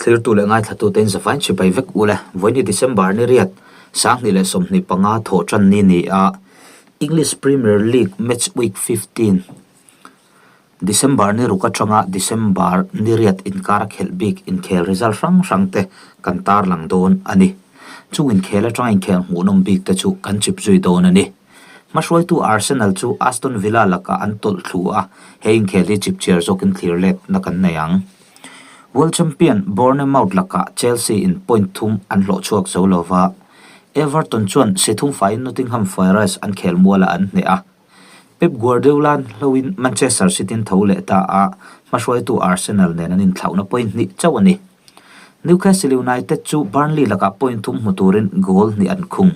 Thlirtu leh ngaithlatute in zafain chipai vek u le. Vawiini December ni riat, 2025 thawh tan ni ni a English Premier League match week 15, December ni ruk atanga December ni riat inkar a khelh bik inkhel result hrang hrang te kan tarlang dawn a ni. Chung inkhel atanga inkhel hmuhnawm bik te chu kan chip zui dawn a ni. Hmahruaitu Arsenal chu Aston Villa lakah an tawlh thlu a, he inkhel hi chipchiar zawkin thlir letna kan nei ang. World Champion Bournemouth lakah Chelsea in point thum an hlawh chhuak zo lo va, Everton chuan si thum faiin Nottingham Forest an khel mualah an hneh a. Pep Guardiola hloin Manchester City in tho leh ta a, hmahruaitu Arsenal nen an inthlauhna point hnih chauh a ni. Newcastle United chu Burnley lakah point thum hmu turin goal hnih an khung.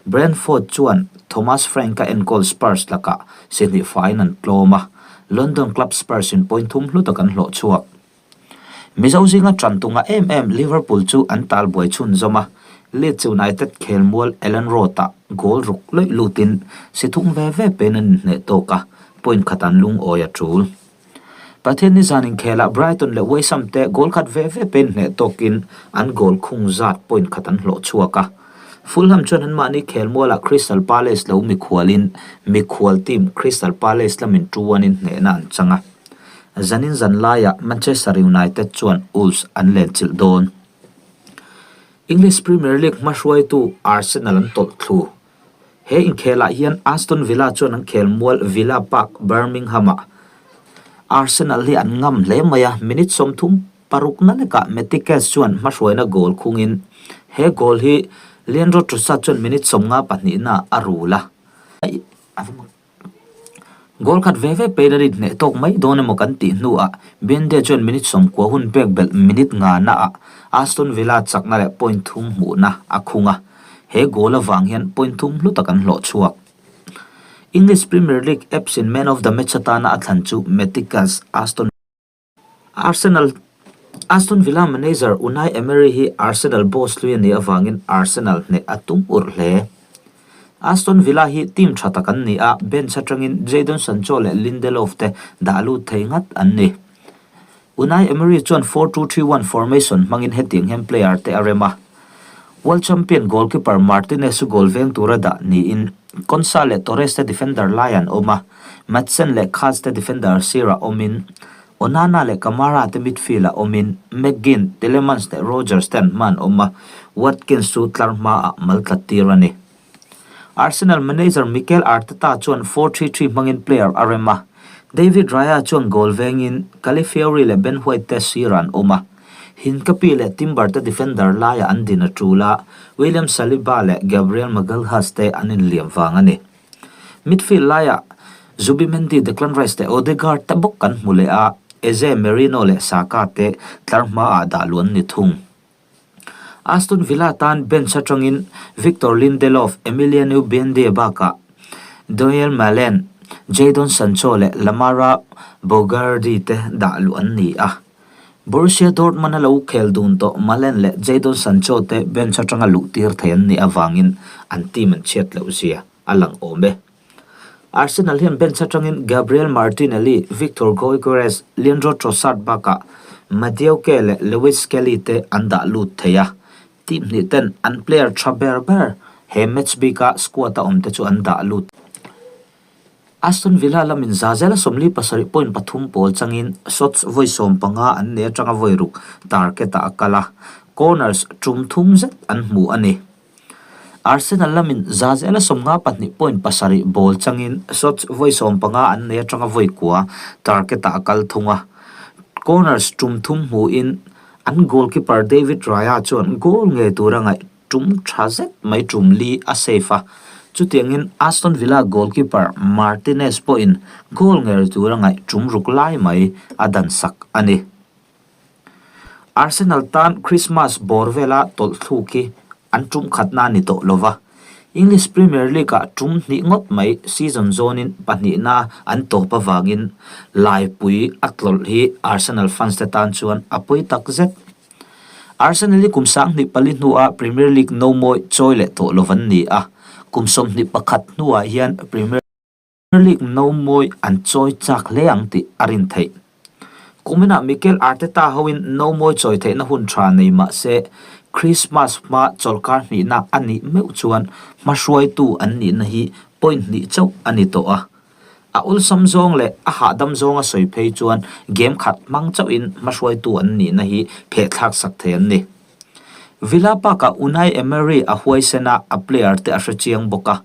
Brentford chuan Thomas Frank-a enkawl Spurs lakah si hnih faiin an tlawm a, London club Spurs in point thum hlu tak an hlawh chhuak. Mizo zinga tan tunga em em Liverpool chu an tal buai chhunzawm a, Leeds United khelmual Elland Road-ah goal ruk lawih lutin si thung ve ve pen an inhneh tawk a, point khat an lungawi a tul. Pathian nizan inkhelah Brighton leh West Ham te goal khat ve ve pen hneh tawkin an goal khung zat point khat an hlawh chhuak a. Fulham chuan anmahni khelmualah Crystal Palace lo mikhualin mikhual team Crystal Palace lamin 2-1 in hnehna an chang a. Zanin zan laiah Manchester United chuan Wolves an lenchilh dawn. English Premier League hmahruaitu Arsenal an tawlh thlu. He inkhelah hian Aston Villa chuan an khel mual Villa Park, Birmingham-ah Arsenal hi an ngam hle mai a, minute 36 na lekah Matty Cash chuan hmahruaina goal khungin he goal hi Leandro Trossard chuan minute 52 naah a rul a. Goal khat ve ve pein a rin hneh tawk mai dawn emaw kan tih hnuah Bende chuan minute 90 hun pek belh minute nganaah Aston Villa chakna leh point thum hmuhna a khung a, he goal avang hian point thum hlu tak an hlawh chhuak. English Premier League apps in man of the match atana a thlan chu Matty Cash, Aston. Arsenal Aston Villa manager Unai Emery hi Arsenal boss hlui a nih avangin Arsenal hneh a tum urh hle. Aston Villa hi team tha tak an ni a, bench atangin Jadon Sancho leh Lindelof te dah lut thei ngat an ni. Unai Emery chuan 4-2-3-1 formation hmangin hetiang hian player te a rem a. World champion goalkeeper Martinez chu goal veng tura dah niin Konsa leh Torres te defender lai an awm a, Maatsen leh Kaz te defender sirah awmin, Onana leh Kamara te midfield-ah awmin, McGinn, Tielemans leh Rogers te an hma an awm a, Watkins chu tlar hmaah mal tlat tir a ni. Arsenal manager Mikel Arteta chuan 4-3-3 hmangin player a rem a, David Raya chuan goal vengin Calafiori leh Ben White te sirah an awm a, Hincapie leh Timber te defender laiah an din a tul a, William Saliba leh Gabriel Magalhaes te an inliam vang a ni. Midfield laiah Zubimendi, Declan Rice leh Odegaard te bawk kan hmu leh a, Eze, Merino leh Saka te tlar hmaah dah luan ni thung. Aston Villa tan bench atangin Victor Lindelof, Emiliano Buendia bakah Donyell Malen, Jadon Sancho leh Lamara Bogarde te dah luh an ni a. Borussia Dortmund a lo khel dun tawh Malen leh Jadon Sancho te bench atanga luh tir thei an nih avangin an team an chhiat loh zia a lang awm e. Arsenal hian bench atangin Gabriel Martinelli, Victor Gyökeres, Leandro Trossard bakah Madueke leh Lewis Skelly te an dah lut thei a, team hnih ten an player tha ber ber he match bika squad a awm te chu an dah lut. Aston Villa lamin za zela 47.3 pawl changin shots vawi 15 an nei atanga vawi ruk target-ah a kal a, corners tum thum zet an hmu a ni. Arsenal lamin za zela 52.7 ball changin shots vawi 15 an nei atanga vawi kua target-ah a kal thung a, corners tum thum hmuin an goalkeeper David Raya chuan goal ngei tura ngaih Tum tha zet mai tum li a save a, chutiangin Aston Villa goalkeeper Martinez pawhin goal ngei tura ngaih tum ruk lai mai a dan sak a ni. Arsenal tan Christmas bawr vela tawlh thluk hi an tum khatna a ni tawh lova, English Premier League-ah tum hnih ngawt mai season zawnin pahnihna an tawp avangin laipui a tlawlh hi Arsenal fans te tan chuan a pawi takzet. Arsenal hi kum 2004 hnuah Premier League no mawi chawi leh tawh lo an ni a, kum 21 hnuah hian Premier League no mawi an chawi chak hle ang tih a rin theih. Kuminah Mikel Arteta hoin nomawi chawi theihna hun tha nei mah se, Christmas hma chawlhkar hnihna a nih meuh chuan hmahruaitu an nihna hi point hnih chauh a ni tawh a. A awlsam zawng leh a hahdam zawnga sawi phei chuan game khat hmang chauhin hmahruaitu an nihna hi phehthlak sak thei an ni. Villa Park-ah Unai Emery a huaisen a, a player te a hre chiang bawk a.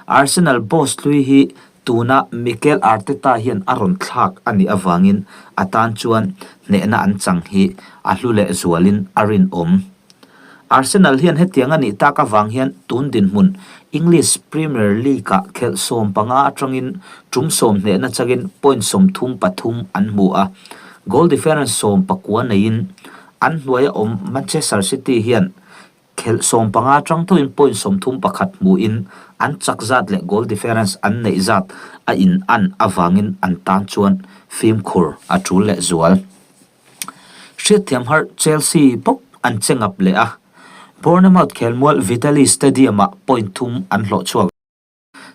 Arsenal boss hlui hi tuna Mikel Arteta hian a rawn thlak a nih avangin a tan chuan hnehna an chang hi a hlu leh zualin a rinawm. Arsenal hian hetiang a nih tak avang hian tun dinhmun English Premier League-ah khelh 15 atangin tum sawm hnehna changin point 33 an hmu a, goal difference 19 neiin An hnuaia awm Manchester City hian khelh 15 atang thoin point 31 hmuhin an chak zat leh goal difference an neih zat a in an avangin an tan chuan fimkhur a tul leh zual. Hriatthiam har Chelsea bawk an che ngap leh a, Bournemouth khelmual Vitaly Stadium-ah point thum an hlawh chhuak.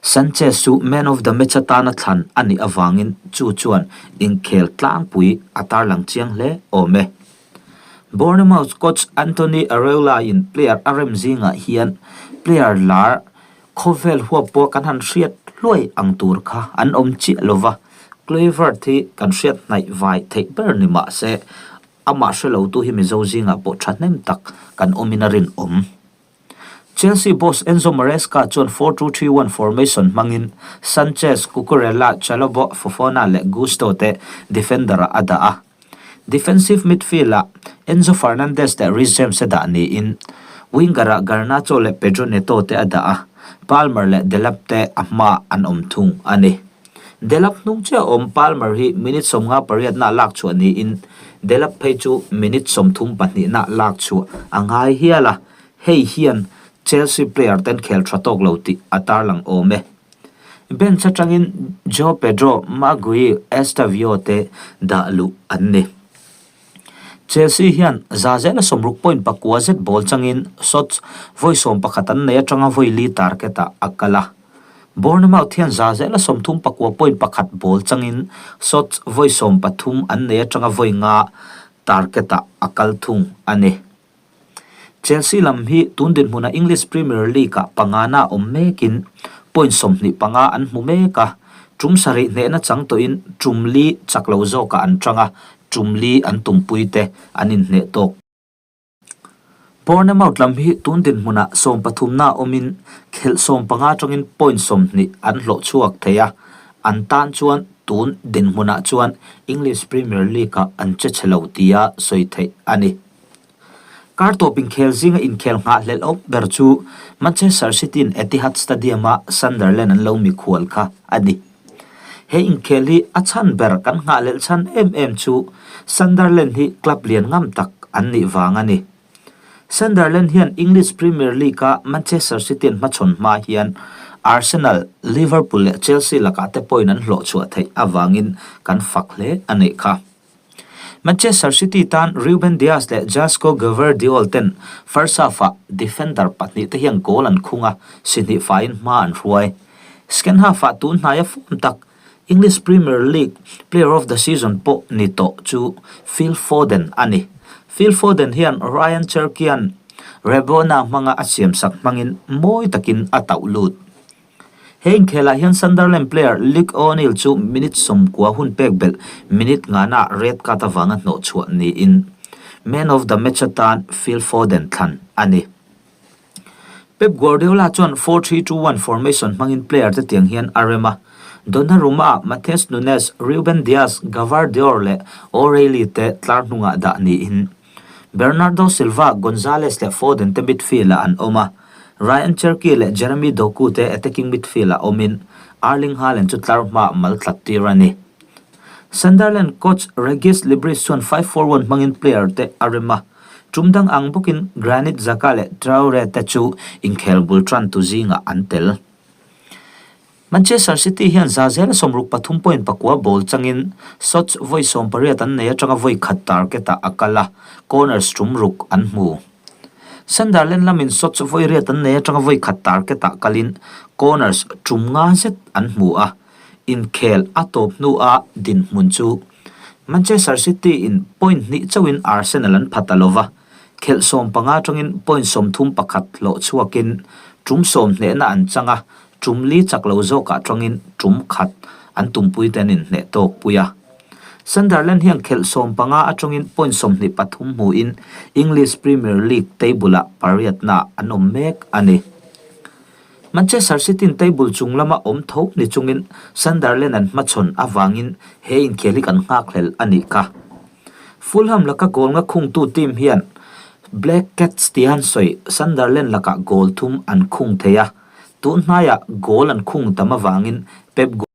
Sanchez chu man of the match atana thlan a nih avangin chu chuan inkhel tlangpui a tarlang chiang hle awm e. Bournemouth coach Anthony Areola-in player a rem zingah hian player lar khawvel huap pawh kan han hriat hluai ang tur kha an awm chiah lova, Kluivert hi kan hriat hnaih vai theih ber ni mah se amah hre lotu hi Mizo zingah pawh thahnem tak kan awmin a rinawm. Chelsea boss Enzo Maresca chuan 4-2-3-1 formation hmangin Sanchez, Cucurella, Chalobah, Fofana leh Gusto te defender-ah a dah a. Defensive midfield-ah Enzo Fernandez leh Reece James a dah niin winger-ah Garnacho leh Pedro Neto te a dah a, Palmer leh Delap te a hmaah an awm thung a ni. Delap hnung chiah awm Palmer hi minute 58 na lak chhuah niin Delap phei chu minute 32 na lak chhuah a ngai hial a. Hei hian Chelsea player ten khel tha tawk lo tih a tarlang awm e. Bench atangin Joao Pedro, Maguire, Estevao te dah luh an ni. Chelsea hian za zela 60 point pakua zet ball changin shots vawi 11 an nei atanga vawi li target ah a kal a. Bournemouth hian za zela 39 point pakhat ball changin shots vawi 13 an nei atanga vawi nga target ah a kal thung a ni. Chelsea lam hi tun dinhmuna English Premier League-ah pangana awm mekin point 25 an hmu mek a, tum sarih hnehna chang tawhin tum li chak lo zawkah an tang a, tum li an tumpuite an inhneh tawk. Bournemouth lam hi tun dinhmunah 13na awmin khelh 15 atangin point 20 an hlawh chhuak thei a, an tan chuan tun dinhmunah chuan English Premier League-ah an che chhe lo tia sawi theih a ni. Kar tawp inkhel zinga inkhel nghahhlelh awm ber chu Manchester City-in Etihad Stadium-a Sunderland an lo mikhual kha a ni. He inkhel hi a chhan ber kan nghahhlelh chhan em em chu Sunderland hi club lian ngam tak an nih vang a ni. Sunderland hian English Premier League-a Manchester City-an hmachhawn hma hian Arsenal, Liverpool leh Chelsea lakah te pawhin an hlawhchhuah theih avangin kan fak hle a nih kha. Manchester City tan Ruben Dias leh Josko Gvardiol ten first half-ah defender pahnih te hian goal an khung a, si hnih faiin hma an hruai. Second half-ah tun hnaia form tak English Premier League Player of the Season pawh ni tawh chu Phil Foden a ni. Phil Foden hian Ryan Cherki-a'n Rabona hmanga a siamsak hmangin mawi takin a tauh lut. He inkhelah hian Sunderland player Luke O'Neill chu minute 90 hun pek belh minute ngana red card avanga hnawh chhuah niin man of the match atan Phil Foden thlan a ni. Pep Guardiola chuan 4-3-2-1 formation hmangin player te tiang hian a rem a, Donnarumma, Matheus Nunes, Ruben Dias, Gvardiol leh O'Reilly te tlar hnungah dah niin Bernardo Silva, Gonzalez leh Foden te midfield-ah an awm a, Ryan Cherki leh Jeremy Doku te attacking midfield-ah awmin Erling Haaland chu tlar hmaah mal tlat tir a ni. Sunderland coach Regis Le Bris chuan 5-4-1 hmangin player te a rem a, tum dang ang bawkin Granit Xhaka leh Traore te chu inkhel bul tantu zingah an tel. Manchester City hian za zela 63 point pakua ball changin shots vawi 18 an nei atanga vawi khat target ah a kal a, corners tum ruk an hmu. Sunderland lamin shots vawi riat an nei atanga vawi khat target ah kalin corners tum nga zet an hmu a, inkhel a tawp hnua dinhmun chu. Manchester City in point hnih chauhin Arsenal an pha ta lova, khelh 15 atangin point 31 hlawh chhuakin tum sawm hnehna an chang a, tum li chak lo zawkah atangin tum khat an tumpui te an inhneh tawk pui a. Sunderland hian khelh 15 atangin point 23 hmuin English Premier League table-ah pariatnaah an awm mek a ni. Manchester City-in table chung lama awm tho ni chungin Sunderland an hmachhawn avangin he inkhel hi kan nghakhlel a nih kha. Fulham laka goal nga khungtu team hian Black Cats tia an sawi Sunderland lakah goal thum an khung thei a, tun hnaiah goal an khung tam avangin Pep.